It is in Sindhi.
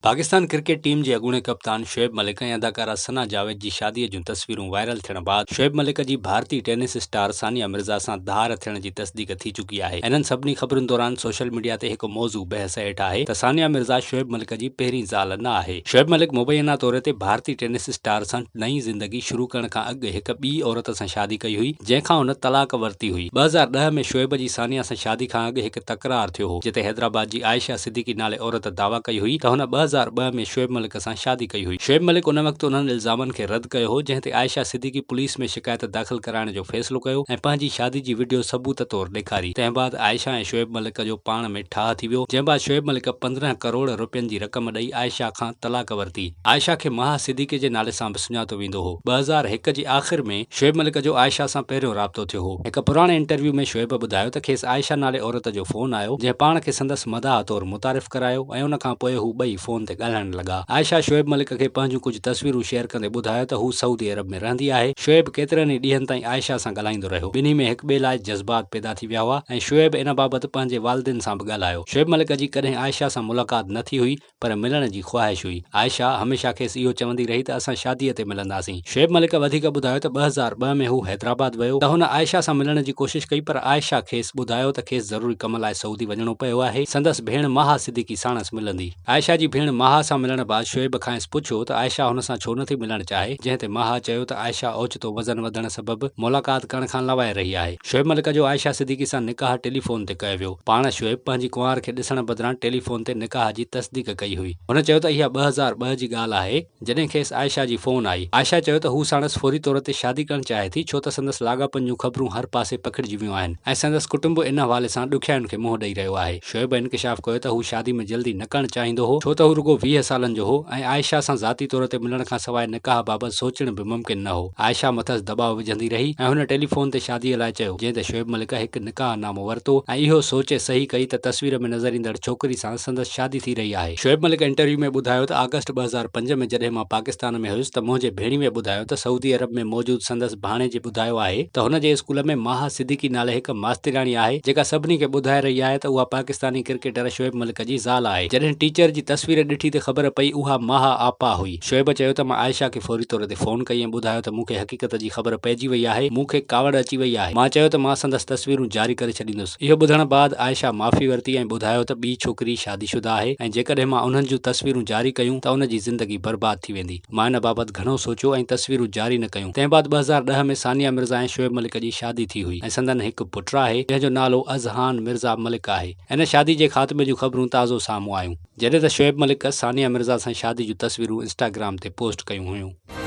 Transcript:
پاڪستان ڪرڪيٽ ٽيم جي اڳوڻي ڪپتان شعيب ملڪ ۽ اداڪارا ثنا جاويد جي شادي جون تصويرون وائرل ٿيڻ بعد شعيب ملڪ جي ڀارتي ٽينس اسٽار ثانيه مرزا سان ڌار ٿيڻ جي تصديق ٿي چڪي آهي. انهن سڀني خبرن دوران سوشل ميڊيا تي هڪ موضوع بحث هيٺ آهي ته ثانيه مرزا شعيب ملڪ جي پهرين زال نه آهي. شعيب ملڪ مبينا طور تي ڀارتي ٽينس اسٽار سان نئين زندگي شروع ڪرڻ کان اڳ هڪ ٻي عورت سان شادي ڪئي هئي جنهن کان هن طلاق ورتي هئي. 2010 ۾ شعيب جي ثانيه سان شادي کان اڳ هڪ تڪرار ٿيو هو جتي حيدرآباد جي عائشه صديقي نالي عورت دعويٰ ڪئي هئي ته هن 2002 ۾ شعيب ملڪ سان شادي ڪئي هئي. شعيب ملڪ ان وقت انهن الزامن کي رد ڪيو هو جنهن تي عائشه صديقي پوليس ۾ شڪايت داخل ڪرائڻ جو فيصلو ڪيو ۽ پنهنجي شادي جي وڊيو ثبوت طور ڏيکاري. تنهن بعد عائشه ۽ شعيب ملڪ جو پاڻ ۾ ٺاهه ٿي ويو جنهن بعد شعيب ملڪ 15 ڪروڙ رپين جي رقم ڏئي عائشه کان طلاق ورتي. عائشه کي مها صديقي جي نالي سان به سڃاتو ويندو هو. 2001 جي آخر ۾ شعيب ملڪ جو عائشه سان پهريون رابطو ٿيو هو. هڪ پراڻي انٽرويو ۾ شعيب ٻڌايو ته کيس عائشه نالي عورت جو فون آيو، جنهن پاڻ کي سندس مداح طور متعارف ڪرايو ۽ ان کان پوء هو ٻئي فون تي ڳالهائڻ لڳا. عائشه شعيب ملڪ کي پنهنجون ڪجهه تصويرون شيئر ڪندي ٻڌايو ته هو سعودي عرب ۾ رهندي آهي. شعيب ڪيترن ئي ڏينهن تائين عائشه سان ڳالهائيندو رهيو. ٻنهي ۾ هڪٻئي لاء جذبات پيدا ٿي ويا هئا ۽ شعيب ان بابت پنهنجي والدين سان به ڳالهايو. شعيب ملڪ جي ڪڏهن عائشه سان ملاقات نه ٿي هئي. پر ملڻ جي خواهش هئي. عائشه هميشه کيس اهو چوندي رهي ته اسان شاديء تي ملنداسين. شعيب ملڪ وڌيڪ ٻڌايو ته 2002 ۾ هو حيدرآباد ويو ته هن عائشه سان ملڻ جي ڪوشش ڪئي پر عائشه کيس ٻڌايو ته کيس ضروري ڪم لاء سعودي وڃڻو پيو آهي، سندس ڀيڻ ماها صديقي ساڻس ملندي. عائشه جي ڀيڻ ماها سان ملڻ بعد شعيب کانئس پڇيو ته عائشه هن سان ڇو نٿي ملڻ چاهي، جنهن تي ماها چيو ته عائشه اوچتو وزن وڌڻ سبب ملاقات ڪرڻ کان لنوائي رهي آهي. شعيب ملڪ جو عائشه صديقي سان نڪاح ٽيليفون تي ڪيو ويو. پاڻ شعيب پنهنجي ڪنوار کي ڏسڻ بدران ٽيليفون تي نڪاح جي تصديق ڪئي هئي. هن چيو ته اها 2002 جي ڳالهه آهي، جڏهن کيس عائشه جي فون آئي. عائشه چيو ته هو ساڻس فوري طور تي شادي ڪرڻ چاهي ٿي ڇو ته سندس لاڳاپن جون خبرون هر پاسي پکڙجي ويون آهن ۽ سندس ڪٽنب ان حوالي سان ڏکيائين کي منهن ڏئي رهيو آهي. شعيب انڪشاف ڪيو ته هو شادي ۾ جلدي نه ڪرڻ چاهيندو هو ڇو ته هو رڳو 20 سالن جو هو ۽ عائشه سان ذاتي طور تي ملڻ کانسواء نڪاح بابت سوچڻ به ممڪن نه هو. عائشه مٿس دٻاء وجهندي رهي ۽ هن ٽيليفون تي شاديء لاء چيو، جنهن تي شعيب ملڪ هڪ نڪاح نامو ورتو ۽ اهو سوچي صحيح ڪئي ته تصوير ۾ نظر ايندڙ ڇوڪري سان سندس شادي ٿي رهي آهي. شعيب ملڪ انٽرويو ۾ ٻڌايو ته آگسٽ 2005 ۾ جڏهن مان پاڪستان ۾ هيس ته منهنجي ڀيڻيوي ٻڌايو ته سعودي عرب ۾ موجود سندس ڀاڻيجي ٻڌايو آهي ته هن جي اسڪول ۾ ماها صديقي نالي هڪ ماسترياڻي آهي جيڪا سڀني کي ٻڌائي رهي آهي ته اها پاڪستاني ڪرڪيٽر شعيب ملڪ جي زال آهي. جڏهن ٽيچر جي تصوير ڏٺي ته خبر پئي اها ماها آپا هئي. شعيب چيو ته مان عائشه کي فوري طور تي فون ڪئي ۽ ٻڌايو ته مون کي حقيقت جي خبر پئجي وئي آهي، مون کي ڪاوڙ اچي وئي آهي. مان چيو ته مان سندس تصويرون جاري ڪري ڇڏيندس. اهو ٻڌڻ بعد عائشه معافي ورتي ۽ ٻڌايو ته ٻي ڇوڪري شادي شده آهي ۽ جيڪڏهن مان انهن جون تصويرون جاري ڪيون ته ان جي زندگي برباد ٿي ويندي. مان ان بابت گهڻو سوچيو ۽ تصويرون جاري نه ڪيون. تنهن بعد 2010 ۾ ثانيه مرزا ۽ شعيب ملڪ جي شادي ٿي هئي ۽ سندن هڪ پٽ آهي، جنهن جو نالو اذهان مرزا ملڪ آهي. ان شادي جي خاتمي جون خبرون تازو سامهون آيون. جڏهن ته شعيب ملڪ ثانيه مرزا سان شادي جون تصويرون انسٽاگرام تي پوسٽ ڪيون هيون.